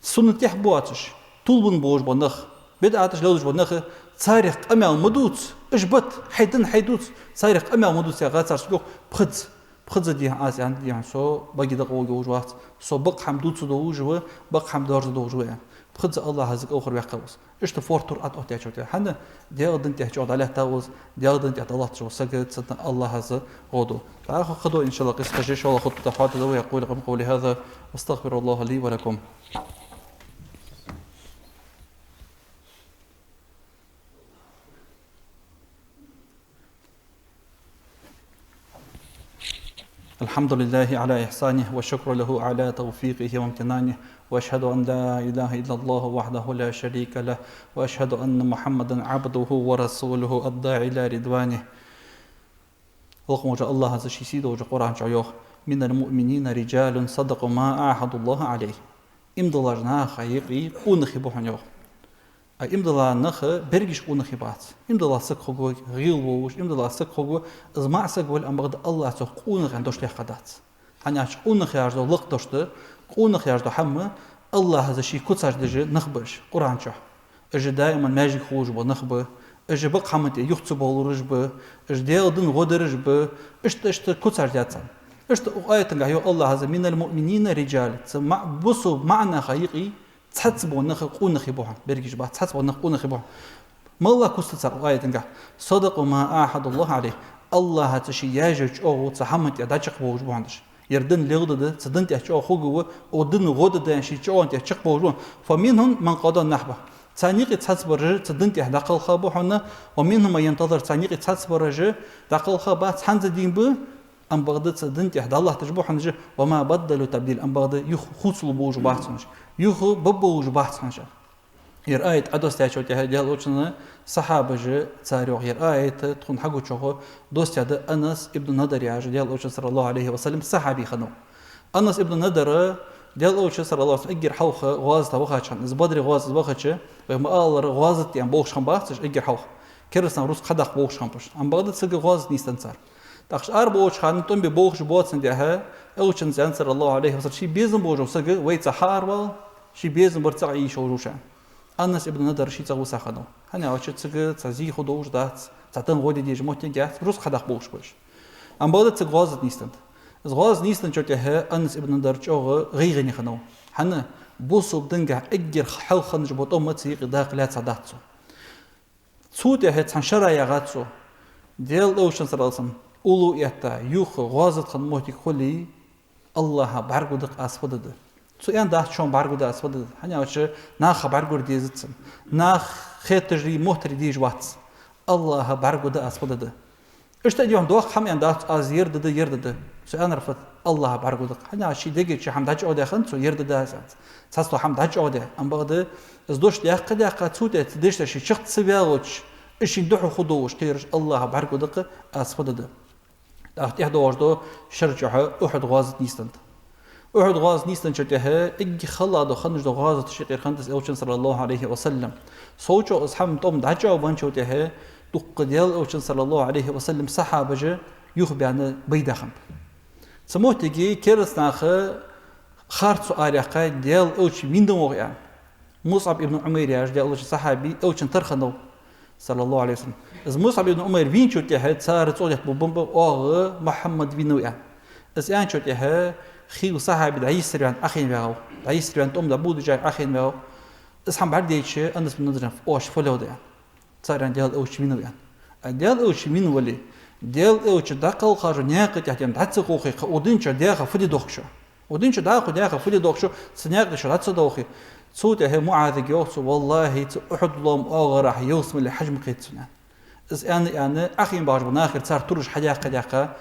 суннат тӀехьа боацаш, тулбан болаш бола нах, бидӀаташ лелаш бола нах, царех къамаьл ма дувца, уж бита, хьай дин хьай дувца, царех къамаьл ма дувца», яхац цар сога, йоах, пхезза. Пхезза, дий хьона, аз аьннад, дий хьона, со баге дакъа воалаш вац, со бакъ хӀама дувца долаш ва, бакъ хӀама доаржаде долаш ва, аьнна. Пхезза АллахӀаца кӀалхарваьккхав из. Иштта форта тур ӀотӀаоттаяьчул тӀехьагӀа. ХӀана? ДегӀа дина тӀа чӀоагӀа дӀалаьттав из, дегӀа дина тӀа дӀалатташ вола саг, цунна АллахӀаца гӀо ду. ДӀахо кхыдола, иншаАллахӀ, къиса хьежа, шоллагӀа хутбатах хьоадергда вай. أقول قولي هذا وأستغفر الله لي ولكم. الحمد لله على إحسانه، والشكر له على توفيقه وامتنانه، وأشهد أن لا إله إلا الله وحده لا شريك له، وأشهد أن محمدا عبده ورسوله الداعي إلى رضوانه. Лакха волча АллахӀа ший сийдолча Къуръан чу йоах: «من المؤمنين رجال صدقوا ما عاهدوا الله عليه». Иман долча наха юкъе къонахий ба хьона, йоах. А иман дола нах берригаш къонахий бац. Иман дола саг хургва гӀийла волаш, иман дола саг хургва, из маӀа саг вале а, амма бакъда АллахӀаца къонах аьнна дош лаьрхӀа дац. ХӀана аьлча къонах яхар лакха дош да, Къонах яхаш дола хӀама, АллахӀа ший куцаш деш нах ба уж, Къуръан чу. Уж даиман маьждиге хулаш бола нах ба, уж бакъ хӀаман тӀа юха ца бовлараш ба, уж Даьла дина гӀо дераш ба, иштта, иштта куцаш да царна. Иштта укх аятагахь йоах АллахӀа: «من المؤمنين رجال». Цу маӀ-, бусалба маӀа наха юкъе цхьацца бола нах къонахий ба хьона, берригаш бац, цхьацца бола нах къонахий ба хьона. МалагӀа куц да цар укх аятагахь? «صدقوا ما عاهدوا الله عليه». АллахӀаца шоаш яьжача чӀоагӀа цу хӀаман тӀа дӀачакхбовлаш ба хьона уж. Ер дин леладе, цу дина тӀа чӀоагӀа хургва, укх дина гӀо дергда аьнна шоаш чӀоагӀа тӀа чакхбовлаш ба хьона. «فمنهم من قضى نحبه». Царна юкъе цхьацца бараш цу дина тӀа дӀакхелха ба хьона. «ومنهم من ينتظر». Царна юкъе цхьацца бараш дӀакхелха бац, хӀанз а дийна ба, амма бакъда цу дина тӀа дӀалатташ ба хьона уж. «وما بدلوا تبديلا». Амма бакъда юха хувцалуш бац хьона уж, юха бовлаш бац хьона уж. Ер аят Ӏодоссадаьчул тӀехьагӀа Даьла Элчано, сахьабаша цар йоах, ер аят тхона хьагучох доссадаьд Анас ибн Надар яхаш, Даьла Элчан, صلى الله عليه وسلم, сахьаби хиннав. Анас ибн Надар Даьла Элча, صلى الله عليه وسلم, эггара хьалха гӀазоте вахача хана, из Бадре гӀазоте вахача, вай ма аллара, гӀазоте тӀа бовлаш хиннабац уж эггара хьалха. Керастаний рузкъа хьадаккха бовлаш хиннаб уж. Амма бакъда цига гӀазоте нийсденнад цар. ТӀаккха уж арабоалача хана тӀом бе болхаш боацандаь, Элчанца аьннад, صلى الله عليه وسلم, ший безам болаш вола саг вайца хьаарвала, ший безам бар цӀагӀа ийша волаш ва ше. Анас ибн Надар ший цӀагӀа висав хиннав. ХӀана аьлча цига цхьа зе хургдолаш дац, цхьа тӀом гӀо де дезаш моттиг яц, рузкъа хьадаккха болхаш ба уж. Амма бакъда цига гӀазоте нийсденнад. Из гӀазоте нийсденначул тӀехьагӀа Анас ибн Надар чӀоагӀа гӀайгӀане хиннав. ХӀана? Бусалба динагахь эггара хьалха хиннаш бола тӀом цу юкъе даккха лаьца дац цо. Цул тӀехьагӀа цхьан шера яьгӀад цо. Даьла Элчан, صلى الله عليه وسلم, уллув этта, юха гӀазот хинна моттиг хуле, АллахӀа бӀаргагургда-кх аз фу дергда. Цо аьннадац шоана бӀаргагургда аз фу дергда. ХӀана аьлча наха бӀаргагур дезац цунна. Наха хеттараш, моттараш дезаш вац. АллахӀа бӀаргагургда аз фу дергда. Иштта а дий хьона доккха хӀама аьннадац, аз ер дергда, ер дергда. Цо аьннар фуд? АллахӀа бӀаргагургда-кх. ХӀана аьлча ший дега чу хӀама дӀачӀоагӀдаь хиннад цо, ер дергда аз аьнна. Цхьацца хӀама дӀачӀоагӀдаь. Амма бакъда из дош даьккха, даьккха, цул тӀехьагӀа цу дешах ший чакх ца ваьлча, из шийна духьал хургдолаш кхераш, АллахӀа бӀаргагургда-кх аз фу дергда. ТӀаккха тӀехьа доагӀаш дола шера чухь Ухьуд гӀазот нийсденнад. Ухьуд гӀазот нийсденначул тӀехьагӀа эггара хала дола хиннаш дола гӀазоташта юкъера хиннад из Элчан, صلى الله عليه وسلم. Сов чӀоагӀа из хӀама, тӀом дӀачӀоагӀбенначул тӀехьагӀа дукха Даьла Элчан, صلى الله عليه وسلم, сахьабаш юхабаьнна байда хиннаб. Цу моттиге керастанаха харцо араяьккхай, Даьла Элча вийна воагӀа аьнна. МусӀаб ибн Ӏумайр яхаш Даьла Элчан сахьаби Элчан тара хиннав, صلى الله عليه وسلم. Из МусӀаб ибн Ӏумайр вийначул тӀехьагӀа цар цӀогӀа деттабу бомба, оаха Мухьаммад вийнав аьнна. Из аьнначул тӀехьагӀа хийла сахьаби дӀайиссарваьнна Ӏохайна ваьгӀав. ДӀайиссарваьнна, тӀом дӀабодаш Ӏохайна ваьгӀав. Из хӀама бӀаргадайча, Анас ибн Надар: «Оаш фу леладаьд?» — аьнна. Цар аьннад: «Даьла Элча вийнав», — аьнна. А Даьла Элча вийна вале, Даьла Элча дӀакхелхача наькъа тӀа дӀа ца кхухье, кхы укх дунен чу даьха фу де дохк шо? Укх дунен чу дӀахо даьха фу де дохк шо, цу наькъа тӀа шо дӀа ца дохе? Цул тӀехьагӀа МуӀазага йоах цо: «ВаллахӀи, цу Ухьуд лоам оагӀорахьа ялсмале хьаж ма кхет сона», — аьнна. Из аьнна, аьнна, Ӏохайна багӀаш бола нахера цар тураш хьадаьккха, даьккха,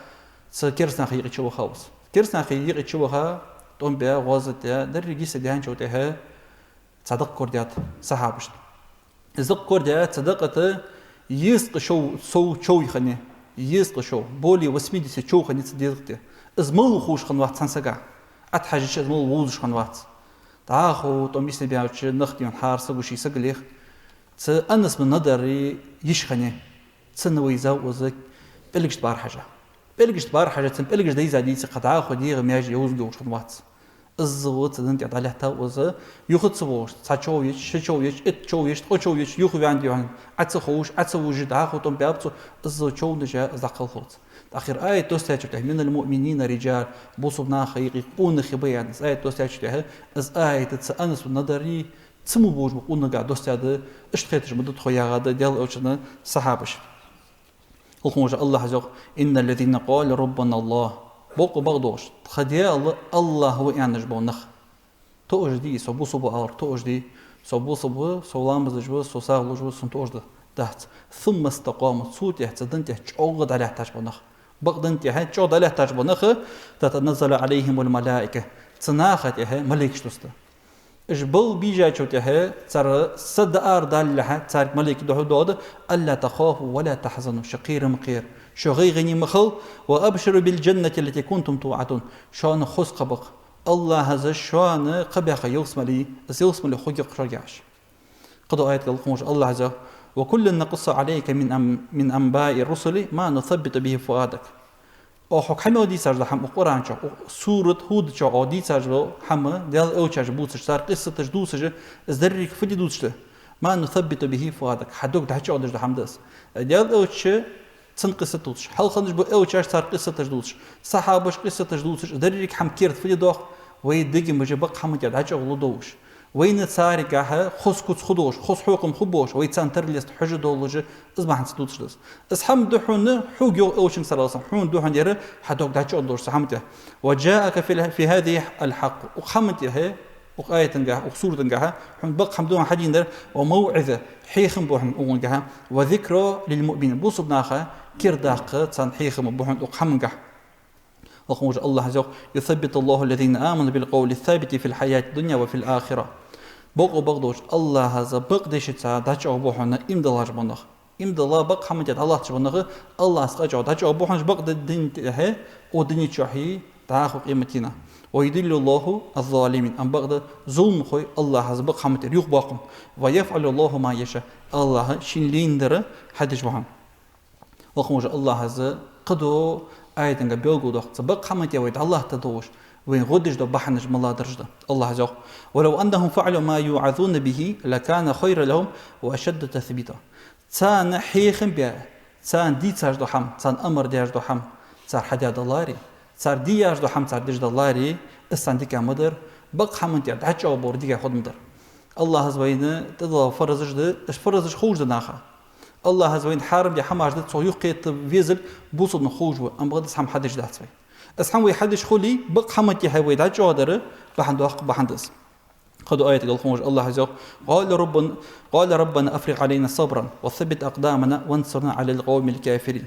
цу керастанаха юкъе чуваха из. Керастанаха юкъе чуваха, тӀом баь, гӀазот даь, деррига йиса даьнначул тӀехьагӀа цхьа дакъа корадоаладаьд сахьабашта. Из дакъа корадоаладаь, цу дакъа тӀа езткъа шов, сов чов хиннай, езткъа шов, более восьмидесяти чов хиннай цу дезткъа тӀа. Из малав ховш хиннавац цхьан сага. Ӏохьежача из малав вовзаш хиннавац. ДӀахо тӀом йисабаьннача нах, дий хьона, хӀара саго ший саг лех. Цу Анас ибн Надара йиша хиннай. Цунна вайзав из пӀелгашта бӀарахьежа. ПӀелгашта бӀарахьежа, цун пӀелгаш дайза дийца, кхы дӀахо дегӀа маьже йовзаргйолаш хиннавац. Иззал цу дина тӀа дӀалаьттав из, юха ца воагӀаш, цхьа чов йича, ши чов йича, итт чов йича, ткъо чов йича, юхаваьнна, дий хьона, Ӏо ца ховш, Ӏо ца вужаш, дӀахо тӀом баьб цо, иззал чов деш, из дӀакхалхалца. ТӀаккха ер аят доссадаьчул тӀехьагӀа: «من المؤمنين رجال», бусалба наха юкъе къонахий ба аьнна, из аят доссадаьчул тӀехьагӀа, из аят цу Анас ибн Надара цамогаш болча къонахагахьа доссадаьд, иштта хеташ ма да тхо, яхад Даьла Элчан сахьабаша. Улхун вожа АллахӀа йоах: «إن الذين قالوا ربنا الله». Бокъо бакъдолаш, тха Даьла АллахӀ ва аьнна бола нах. Тоъаш дий, со бусалба ва алар, тоъаш дий, со бусалба ва, со ламаз деш ва, со сагӀа луш ва, сона тоъаш да, дац. «ثم استقاموا», цул тӀехьагӀа цу дина тӀа чӀоагӀа дӀалаьтташ бола нах. Бакъ дина тӀа чӀоагӀа дӀалаьтташ бола нах, «تتنزل عليهم الملائكة». Цу наха тӀа малейкаш дусаргда. Уж бала бийжачул тӀехьагӀа, цар са дӀаарадалалехьа, царга малейкаш духьал доагӀаргда: «ألا تخافوا ولا تحزنوا», шо кхера ма кхера, шо гӀайгӀане ма хила, «وأبشروا بالجنة التي كنتم توعدون», шоана хоза кхаъ ба-кх, АллахӀа шоана кхаъ баьха ялсмале, из ялсмале хургья-кх шуга, яхаш. Кхыдола аят тӀа улхун вожа АллахӀа йоах: «وكلا نقص عليك من أم-، من أنباء الرسل ما نثبت به فؤادك». Оаха хьога хьа мел дийцаш дола хӀама, укх Къуръан чу, укх сурат Ӏуд чу оаха дийцаш дола хӀама, Даьла элчаш бувцаш, цар къиссаташ дувцаш, из деррига фу де дувцаш да? ما نثبت به فؤادك, хьа дог дӀачӀоагӀдеш дола хӀама да из. Даьла элча, цун къиссат дувцаш, хьалха хинна бола элчаш, цар къиссаташ дувцаш, сахьабаш, къиссаташ дувцаш, из деррига хӀама керда фу де доах, вай дега мара бакъ хӀаман тӀа дӀачӀоагӀлу долаш. Вайна царгахьа хоза куц ху долаш, хоза хьехам ху болаш, вай царна тара леста хьожа долаш, из бахьанца дувцаш да из. Из хӀама да хьона, хьога йоах элчанга, саллаллахӀу Ӏалайхи ва саллам, хьона да хьона ер, хьа дог дӀачӀоагӀдеш дола хӀама да. وجاءك في ال-، في هذه الحق. Укх хӀаман тӀа, укх аятангахьа, укх суратангахьа, хьона бакъ хӀама да хьона хьадийна дар, وموعظة, хьехам ба хьона укхангахьа, وذكرى للمؤمنين. Бусалба наха кердаккха царна хьехам ба хьона укх хӀамангахьа. Лакха волча АллахӀа йоах: يثبت الله الذين آمنوا بالقول الثابت في الحياة الدنيا وفي الآخرة. Бокъо бакъдолча АллахӀа бакъдешца дӀачӀоагӀбу хьона иман диллача нах. Иман дилла бакъ хӀаман тӀа дӀалаттача нах АллахӀа къача дӀачӀоагӀбу хьона бакъ ди-, дина тӀа, укх дунен чухьи, дӀахо къематдийнахьа. ويضل الله الظالمين. Амма бакъда зуламхой АллахӀа бакъ хӀаман тӀа юхабоаккх. ويفعل الله ما يشاء. АллахӀа шийна лийннар хьадеш ва хьона. Лакха волча АллахӀа кхыдола аятангахьа белгалдоаккх, цу бакъ хӀаман тӀа вай дӀалатта долаш, вайна гӀо деш дола бахьанаш малагӀдараш да. АллахӀа йоах: ولو أنهم فعلوا ما يوعظون به لكان خيرا لهم وأشد تثبيتا. Царна хьехам бе, царна дийцаш дола хӀама, царна амар деш дола хӀама, цар хьадеш даларе, цар деш дола хӀама, цар деш даларе, из царна дика ма дар, бакъ хӀаман тӀа дӀачӀоагӀбар дика хӀама ма дар. АллахӀа вайна тӀадилла фаразаш да, уж фаразаш ховш да наха. АллахӀа вайна хьарам даь хӀамаш да, цох юхакхета везалга бусалба нах ховш ба, амма бакъда из хӀама хьадеш дац вай. Из хӀама вай хьадеш хуле, бакъ хӀаман тӀа вай дӀачӀоагӀдар бахьан доаккх бахьан да из. Кхыдола аятагахьа лакха волча АллахӀа йоах: قال ربنا، قال ربنا أفرغ علينا صبرا وثبت أقدامنا وانصرنا على القوم الكافرين.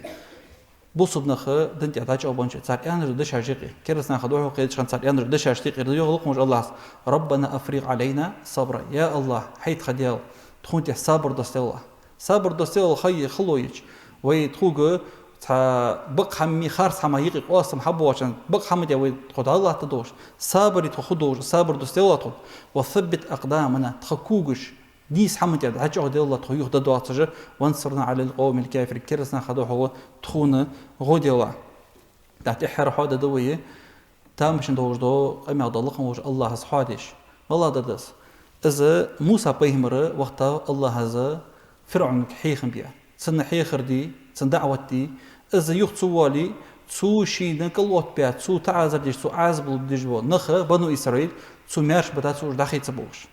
Бусалба нах дина тӀа дӀачӀоагӀбеннача, цар аьнна дола дешаш юкъе, кераста наха духьал кхеташ хинна цар аьнна дола дешаш юкъера йоах лакха волча АллахӀа: ربنا أفرغ علينا صبرا. Я АллахӀ, хьайна тха Даьла, тхона тӀа сабар доссаделахь. Сабар доссаделахь, хьай хало йича. Вай тхога цхьа бакъ хӀама, харц хӀама юкъе къоастам хьабоагӀача, бакъ хӀаман тӀа вай тхо дӀалатта долаш, сабаре тхо ху долаш, сабар доссаделахь тхона. وثبت أقدامنا, тха когаш нийса хӀаман тӀа дӀачӀоагӀделахь тхо юха дӀадоацаш, وانصرنا على القوم الكافرين, кераста наха духьал тхона гӀо делахь. ТӀеххьара хьоадергда вай тамашийна долаш дола къамаьл да лакха волча АллахӀа хьоадеш. МалагӀа да из? Из Муса пайхамар вахийтав АллахӀа ФирӀавнага хьехам бе. Цунна хьехар де, цунна даӀват де, из юха ца воале, цо шийна кӀал оттабаь, цо таӀазар деш, цо Ӏазап лургдеш бола нах, бану Исраил, цо маьрша битад, цо уж дӀахийца болаш.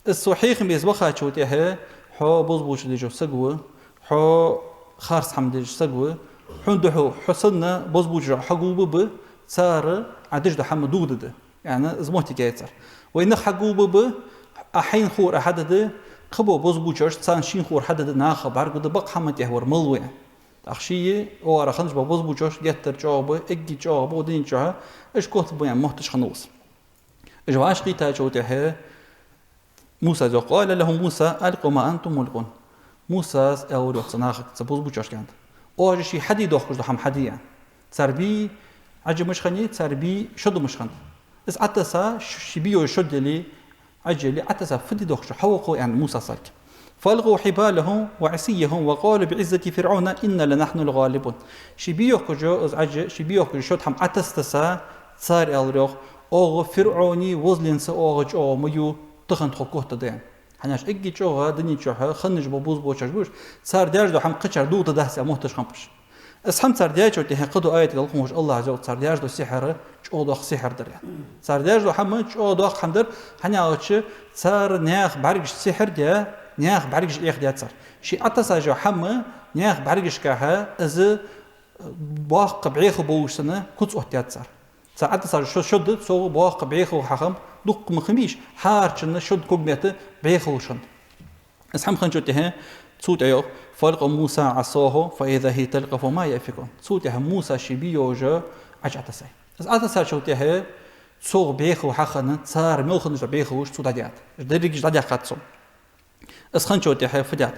Из цо хьехам бе из вахачул тӀехьа: хьо бозбуунчалла деш вола саг ва, хьо харц хӀама деш саг ва, хьона духьал хьо санна бозбуунчаш хьагулбаргба, цар Ӏа деш дола хӀама дугӀаргда. Яъни из моттиг яьй цар. Вай нах хьагулбаргба, Ӏа хьайна ховр Ӏа хьадергда, кхыбола бозбуунчаш царна шийна ховр хьадергда, наха бӀаргагургда, бакъ хӀаман тӀа вар мала ва. ТӀаккха ший оагӀорахьа хиннаш бола бозбуунчаш геттара чӀоагӀа ба, эггара чӀоагӀа ба укх дунен чухь, уж котбаь мотташ хиннав из. Уж вӀашагӀкхийттачул тӀехьа Мусас йоах: قال لهم موسى ألقوا ما أنتم ملقون. Мусас аьлар йоах цу нахага, цу бозбуунчашка аьннад: оаш шоай хьаде доахкаш дола хӀама хьаде, аьнна. Цар бе Ӏажамаш хиннай, цар бе шодамаш хиннад. Из Ӏотесса, ш-, шоай бе йола шод яле, Ӏаж яле, Ӏотесса, фу де доахкаш да, хьавоаккхал, аьннад Мусас царга. فألقوا حبالهم وعصيهم وقالوا بعزة فرعون إنا لنحن الغالبون. Шоай бе йоахкаш йола из Ӏаж, шоай бе йоахкаш йола шод хӀама Ӏотесса, цар аьлар йоах: оаха ФирӀавна вазленца оаха чӀоагӀа ма ю, тахан тхо котдаьннад, аьнна. ХӀана аьлча эггара чӀоагӀа дунен чухь хиннаш бола бозбуунчаш ба уж, цар деш дола хӀама кхычар дугӀаргдацар, аьнна, мотташ хиннаб уж. Из хӀама цар даьчул тӀехьа кхыдола аятагахьа лакха волча АллахӀа йоах, цар деш дола сихьр чӀоагӀа доккха сихьр дар, аьнна. Цар деш дола хӀама чӀоагӀа доккха хӀама дар, хӀана аьлча цар наьха бӀаргашта сихьр даь, наьха бӀаргаш Ӏехадаьд цар. Шоай Ӏотесса йола хӀама наьха бӀаргашкахьа из боккха бӀехал болаш санна куц оттадаьд цар. Цар Ӏотесса йола шо-, шод, цох боккха бӀехал хьахам, дукха ма хиннабий уж, хӀаране шод, когаметта бӀехалаш хиннад. Из хӀама хинначул тӀехьа цул тӀехьа йоах: فألقى موسى عصاه فإذا هي تلقف ما يأفكون. Цул тӀехьа Мусас шоай бе йола Ӏаж Ӏотессай. Из Ӏотессачул тӀехьа цох бӀехал хьахинна, цар мел хиннаш дола бӀехалаш цо дӀадаьд. Деррига уж дӀадаьккхад цо. Из хинначул тӀехьа фу даьд?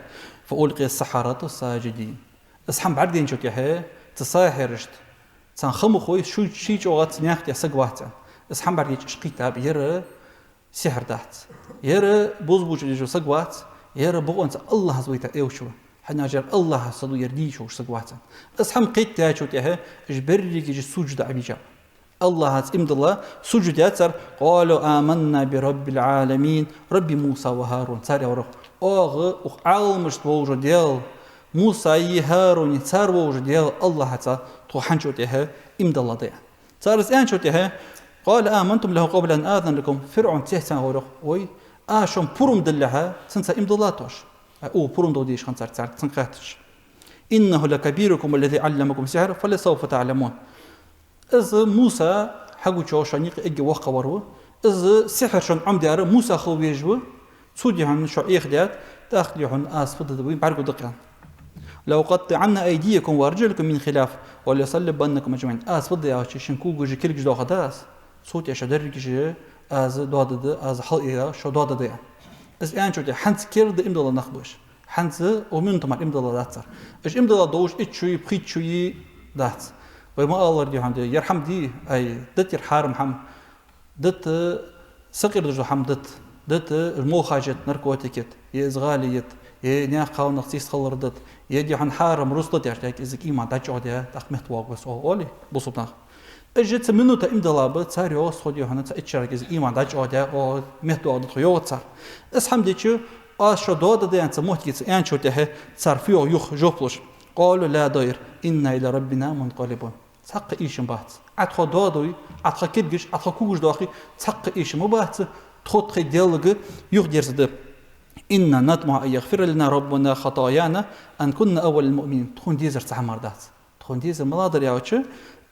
فألقي السحرة ساجدين. Из хӀама бӀаргадайначул тӀехьа цу сахьирашта, царна ха ма хой, ший, ший чӀоагӀа цу наьха тӀа саг вац, аьнна. Из хӀама бӀаргадайча уж кхийттаб: ер сихьр дац, ер бозбуунчалла деш вола саг вац, ер бокъонца АллахӀа вайта элча ва. ХӀана аьлча Аллахӏа саду яр дийшаш саг вац. Из хӀама кхетадаьчул тӀехьагӀа уж берригаш сужуде Ӏабийжаб. Аллахӏаца иман дилла сужуде яьй цар: «قالوا آمنا برب العالمين، رب موسى وهارون». Цар аьлар: «Оаха укх Ӏаламашта вовзаш Даьла, Мусаи ХӀаруни цар вовзаш Даьла Аллахӏаца тхо хьанчул тӀехьагӀа иман дилла да». Цар из аьнначул тӀехьагӀа: «قال آمنتم له قبل أن آذن لكم». ФирӀавн цецваьнна гӀорах: «Вай, аз шоана пурам далехьа, цунца иман диллад оаш?» Ай, укхо пурам дала дезаш хиннад цар, цар цунга хаьттача. «إنه لكبيركم الذي علمكم السحر فلسوف تعلمون». Из Муса хьагучо шоана юкъе эггара воккхагӀвар ва. Из сихьр шоана Ӏомадаьр Муса хила везаш ва. Цо дий хьона шо Ӏехадаьд, тӀаккха дий хьона аз фу дергда вайна бӀаргадаккха. «لأقطعن أيديكم وأرجلكم من خلاف ولأصلبنكم أجمعين». Аз фу дергда аьлча, шун когаш, кулгаш доахаргда аз. Цул тӀехьагӀа шо дерригаш аз доадергда, аз хьалъайра шо доадергда, аьнна. Из аьнначул тӀехьагӀа хӀанз керда иман дилла нах ба уж. ХӀанз укх минута мара иман дилла дац цар. Уж иман дилла долаш итт шуи, пхийтта шуи дац. Вай ма аллара дий хьона, ер хӀама дий, ай, дита ер хьарам хӀама. Дита, сакъердаш дола хӀама дита. Дита мухажет, наркотикет, е из гӀалийет, е наьха кхалнах цистхалар дита, е дий хьона хьарам рузкъа дита, яхь, из иман дӀачӀоагӀдаь, тӀаккха меттавоагӀа ва со, оал бусалба нах. Уж цу минута иман диллаб, цар йоах, тхо дий хьона цу итт шера из иман дӀачӀоагӀдаь, оал, меттавоагӀа да тхо, йоах цар. Из хӀама дича, аз шо доадергда аьнна цу моттиге цо аьнначул тӀехьагӀа цар фу йоах юха жоп луш: «قالوا لا ضير إنا إلى ربنا منقلبون». Цхьаккха эшам бац. Ӏа тхо доадой, Ӏа тха кулгаш, Ӏа тха когаш доахе, цхьаккха эшам ма бац, тхо тха Даьлага юхадерзаргда. «إنا نطمع أن يغفر لنا ربنا خطايانا أن كنا أول المؤمنين». Тхона дезар цхьа хӀама мара дац. Тхона дезар малагӀа дар аьлча,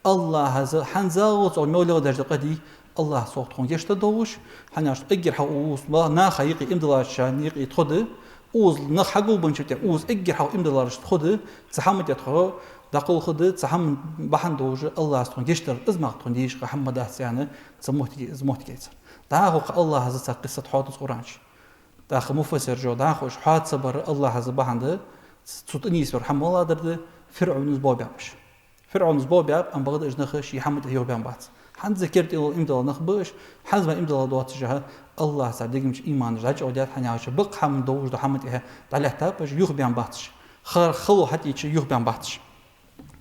Аллахӏа хӀанзалца мел леладаьча къа дий, Аллахӏа цох тхона гешт дергдолаш, хӀана аьлча эггара хьалха укхаза наха юкъе иман диллачарна юкъе тхо да, укхаза нах хьагулбеннача тӀа укхаза эггара хьалха иман диллараш тхо да, цу хӀаман тӀа тхо дӀакхалхаргда, цу хӀаман бахьан долаш Аллахӏа тхона гешт дар, из мара тхона дезаш хӀама ма дац, аьнна, цу моттиге, из моттиге цар. ДӀахо кхы Аллахӏа цу къиссат хьоадеш Къуръан чу. ТӀаккха муфассираша йоах, дӀахо уж хьоадаца бар Аллахӏа бахьан да, цу тӀа нийсвар хӀама малагӀа дар да, ФирӀавна из болабаьб уж. ФирӀавна из болабаьб, амма бакъда уж нах ший хӀаман тӀа юхабаьнна бац. ХӀанз керда иман дилла нах ба уж, хӀанз мара иман дилла доацаш, Аллахӏаца дегӀамчу иманаш дӀачӀоагӀдаьд, хӀана аьлча бакъ хӀама долаш дола хӀаман тӀа дӀалаьттаб уж, юхабаьнна бац уж. Хар хало хьатӀаийцача юхабаьнна бац уж.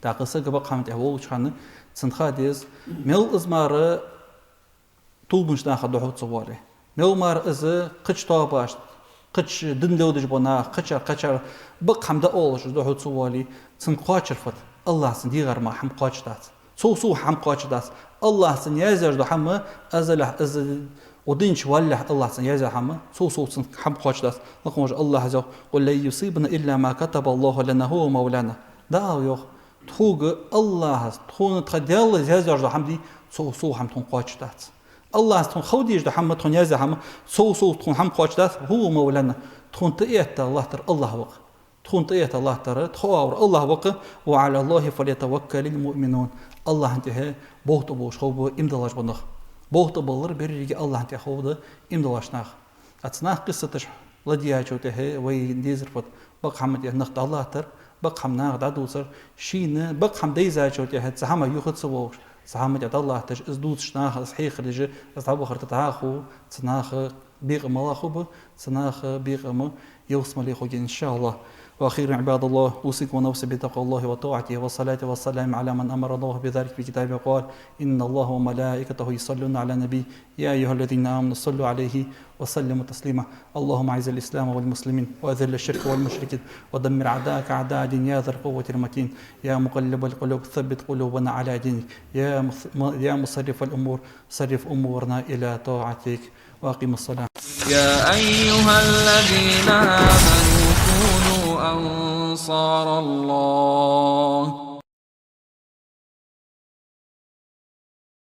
ТӀаккха саг бакъ хӀаман тӀа волча хана цунна ха деза, мел из мара тувлабеннача наха духьал ца воале. Мел мара из кхыча тоабашта, кхыча дин леладеш бола нах, кхычар, кхычар бакъ хӀама дӀаоалаш духьал ца воале, цунна кхоачар фуд? Аллахӏа цунна дегӀар мара хӀама кхоачаш дац. Цул совгӀа хӀама кхоачаш дац. Аллахӏа цунна яздаь дола хӀама, азалехь из укх дунен чу валалехь Аллахӏа цунна яздаь хӀама, цул совгӀа цунна хӀама кхоачаш дац. Лакха волча Аллахӏа йоах: «قل لن يصيبنا إلا ما كتب الله لنا هو مولانا». ДӀаала йоах, тхога Аллахӏа, тхона тха Даьла яздаь дола хӀама дий, цул совгӀа хӀама тхона кхоачаш дац. Аллахӏа тхона хила дезаш дола хӀама, тхона яздаь хӀама, цул совгӀа тхона хӀама кхоачаш дац, هو مولانا, тхона тӀаэтта латтар Аллахӏ ва-кх. Тхона тӀаэтта латтар, тха оагӀув Аллахӏ ва-кх, «وعلى الله فليتوكل المؤمنون». Аллахӏа тӀа болх тӀабоалаш ховргба иман диллаш бола нах. Болх тӀабалар беррига Аллахӏа тӀа ховргда иман диллача наха. Цу наьха къиссаташ ладийгӀача тӀехьа вайна дезар фуд? Бакъ хӀаман тӀа нах дӀалаттар, бакъ хӀама наха дӀадувцар, шийна бакъ хӀама дайзача тӀехьа цу хӀаман юха ца воагӀаш, цу хӀаман тӀа дӀалатташ, из дувцаш наха, из хьехар деш, из дӀабахар тӀа дӀахо цу наха бекъа малагӀа хургба, цу наха бекъа ма ялсмале хургья, إن شاء الله. وأخيرا عباد الله، أوصيكم ونفسي بتقوى الله وطاعته والصلاة والسلام على من أمر الله بذلك في كتابه وقال: إن الله وملائكته يصلون على النبي، يا أيها الذين آمنوا صلوا عليه وسلموا تسليما. اللهم أعز الإسلام والمسلمين، وأذل الشرك والمشركين، ودمر أعداءك أعداء الدين يا ذا القوة المتين. يا مقلب القلوب ثبت قلوبنا على دينك. يا مص-، يا مصرف الأمور صرف أمورنا إلى طاعتك. وأقم الصلاة. يا أيها الذين آمنوا كونوا أنصار الله.